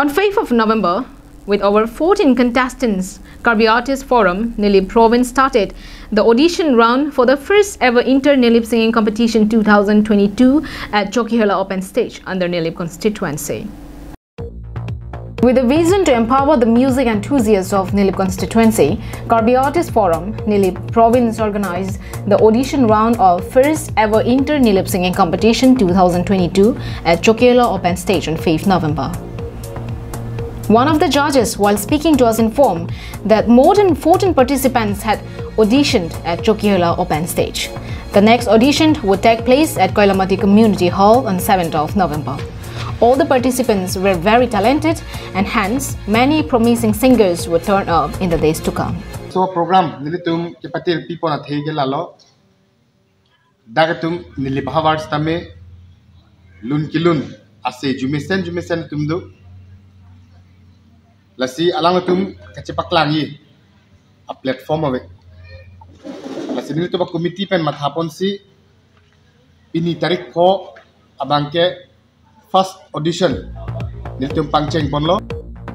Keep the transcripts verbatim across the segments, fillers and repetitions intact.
On fifth of November, with over fourteen contestants, Karbi Artist Forum, Nilip Province started the audition round for the first ever Inter Nilip Singing Competition two thousand twenty-two at Chokihola Open Stage under Nilip constituency. With a vision to empower the music enthusiasts of Nilip constituency, Karbi Artist Forum, Nilip Province organized the audition round of first ever Inter Nilip Singing Competition two thousand twenty-two at Chokihola Open Stage on fifth November. One of the judges, while speaking to us, informed that more than fourteen participants had auditioned at Chokihola Open Stage. The next audition would take place at Koilamati Community Hall on seventh of November. All the participants were very talented, and hence many promising singers would turn up in the days to come. So program nelitum kepatir pipon athe ke lalo. Dak atum Nilip ahavar sitame lun kelun ase jumesen jumesen atum do. Lasi alangtum kachepaklangji a platform ave. Lasi nelitum a committee pen mathaponsi pini tarik pho abangke first audition nelitum pangcheng ponlo.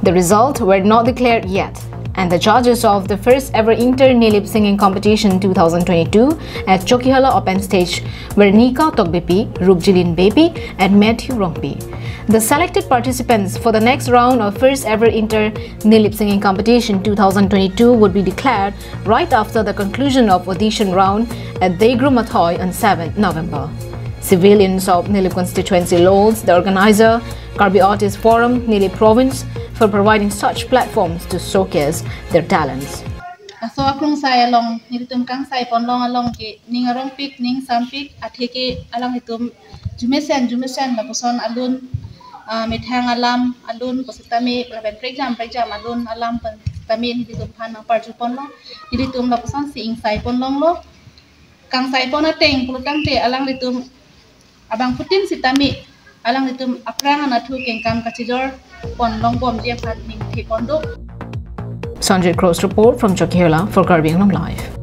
The results were not declared yet, and the judges of the first ever Inter Nilip Singing Competition two thousand twenty-two at Chokihola Open Stage were Nika Tokbipi, Rupjilin Beypi, and Matthew Rongpi. The selected participants for the next round of first ever Inter Nilip Singing Competition two thousand twenty-two would be declared right after the conclusion of audition round at Degro Mathoi on seventh November. Civilians of Nilip constituency lauds the organizer, Karbi Artist Forum, Nilip Province, for providing such platforms to showcase their talents. Laso akrungsai along, nelitum kangsai ponlong along ke, ning arongpik, ning sampik, atheke alanglitum jumesen, jumesen lapuson alun, ah, methang alam, alun, pusitame, lapen prekjam, prekjam, alun, alam, pen sitame, nelitum aphan nangparju ponlong, nelitum lapusonsi ingsai ponlonglo. Kangsai pon ateng pulotangte alanglitum abangphutin sitame alanglitum aphrang anatthu kengkam kachijor ponlongbomji aphan ningthe pondo. Sanjay Cross report from Chokihola for Karbi Anglong Live.